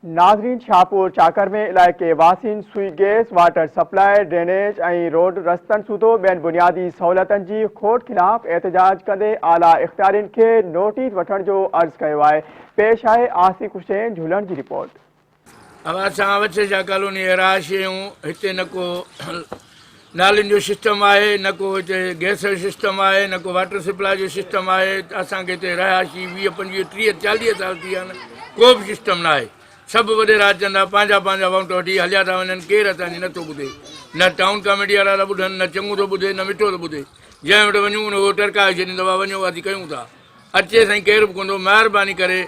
ناظرين شاهپور چاڪر ۾ علائقي واسين Sui gas, water supply, drainage ۽ road رستن سوڌو ٻين بنيادي سهولتن جي کوٽ خلاف احتجاج ڪندي اعليٰ اختيارين کي نوٽيس وٺڻ جو عرض ڪيو آهي. پيش آهي آصف حسين جهولڻ جي رپورٽ. اوهان اسان وڇي شاهه ڪالوني جا رهائشي آهيون هتي نه ڪو نالين جو سسٽم آهي نه ڪو هتي گئس جو سسٽم آهي نه ڪو واٽر سپلاء جو سسٽم آهي اسان کي هتي رهائشي 20 25 30 40 سال ٿي ويا آهن ڪو به سسٽم نه آهي سڀ وڏيرا اچن ٿا پنهنجا پنهنجا وونٽ وٺي هليا ٿا وڃن ڪير اسان جي نٿو ٻڌي نه ٽائون ڪاميٽي وارا ٿا ٻڌن نه چڱو ٿو ٻڌي نه مٺو ٿو ٻڌي جنهن وٽ وڃون ان اهو ٽرڪائي ڇڏيندو آهي وڃو اسين ڪيون ٿا اچي سائين ڪير به ڪوندو مهرباني ڪري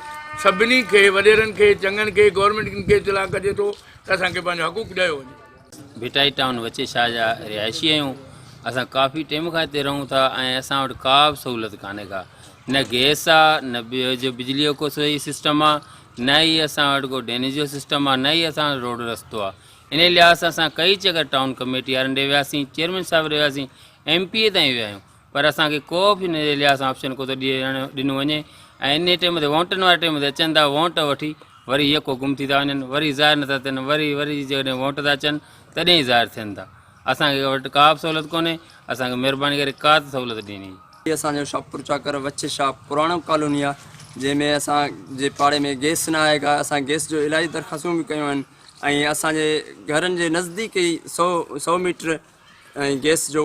سڀني کي وڏيرن کي چڱن کي گورنمينٽ کي اطلاع ڪجي ٿو ته اسان کي پنهنجو حقوق ڏيو وڃي. ڀٽائي ٽائون وچي شاهه جا رهائشي آهيون اسان ڪافي ٽيم کان هتي رهون ٿا ۽ اسان وٽ ڪا به سهولت ڪانهي ڪا نه گئس آ نه ٻيو جو بجلي جو ڪو صحيح سسٽم آ نه ئي اسان وٽ ڪو ڊرينيج جو سسٽم آ نه ئي اسان وٽ روڊ رستو آ ان لحاظ سان اسان ڪئي چڪر ٽائون ڪميٽي وارن ڏي وياسين چيئرمين صاحب ڏي وياسين ايم پي اي تائين ويا آهيون پر اسان کي ڪو به ان جي لحاظ سان آپشن ڪو ٿو ڏنو وڃي ۽ انهي ٽيم تي وونٽن واري ٽيم تي اچن ٿا وونٽ وٺي وري يڪو گم ٿي ٿا وڃن وري ظاهر نٿا ٿين وري وري جيڪڏهن وونٽ ٿا اچن تڏهن ئي ظاهر ٿين ٿا اسان کي وٽ ڪا به سهولت ڪونهي اسان کي مهرباني ڪري ڪا ته سهولت ڏني. هي اسان جو شاهپور چاڪر وڇ شاهه پراڻو ڪالوني آهي جنهن ۾ اسان جي پاڙي ۾ گئس نه آهي ڪا اسان گئس جو الاهي درخواستون به ڪيون آهن ۽ اسان جي گهرن جي نزديڪ ئي سو سو ميٽر ۽ گئس جو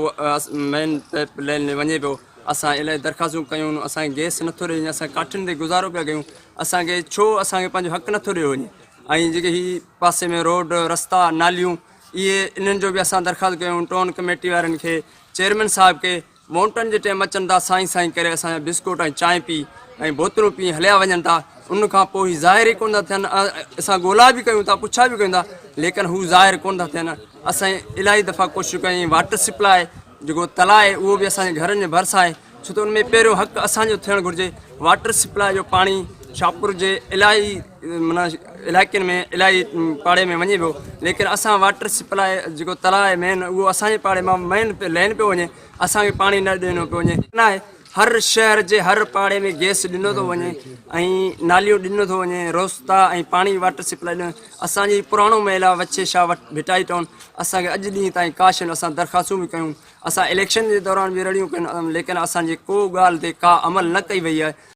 مين پائپ لائن وڃي پيو اسان الاهي درخواستون ڪيون اسان کي گئس نٿو ڏئي اسان ڪاٺين تي گذارو پيا ڪيون اسان کي ڇو اسان کي پنهنجو حق نٿو ڏيو وڃي ۽ جيڪي هي پاسي ۾ روڊ رستا ناليون اهي انهن جو به اسان درخواست ڪيون ٽائون ڪميٽي وارن کي چيئرمين صاحب کي وونٽن جي ٽيم اچن ٿا سائين سائين ڪري اسان جا بسڪوٽ ۽ چانهه پي ۽ بوتلون پي هليا وڃن ٿا ان کان پوء هي ظاهر ئي ڪونه ٿا ٿين اسان ڳولا به ڪيون ٿا پڇا به ڪيون ٿا ليڪن هو ظاهر ڪونه ٿا ٿين اسان الاهي دفعا ڪوشش ڪئي واٽر سپلاء جيڪو تلاء آهي اهو به اسان جي گهرن جي ڀرسان آهي ڇو ته ان ۾ پهريون حق اسان جو ٿيڻ گهرجي واٽر سپلاء جو پاڻي شاهپور جي الاهي معنيٰ علائقن ۾ الاهي پاڙي ۾ وڃي پيو ليڪن اسان واٽر سپلاء جيڪو تلاء آهي مين اهو اسان جي پاڙي مان مين لين پيو وڃي اسان کي پاڻي نه ڏنو پيو وڃي نه آهي هر شهر جي هر پاڙي ۾ گئس ڏنو ٿو وڃي ۽ ناليون ڏنو ٿو وڃي روستا ۽ پاڻي واٽر سپلاء ڏنو اسان جي پراڻو محل آهي وڇي شاهه وٽ ڀٽائي ٽائون اسان کي اڄ ڏينهن تائين ڪا شيء نه اسان درخواستون به ڪيون اسان اليڪشن جي دوران به رڙيون ڪيون ليڪن اسان جي ڪو ڳالهه تي ڪا عمل نه ڪئي وئي آهي.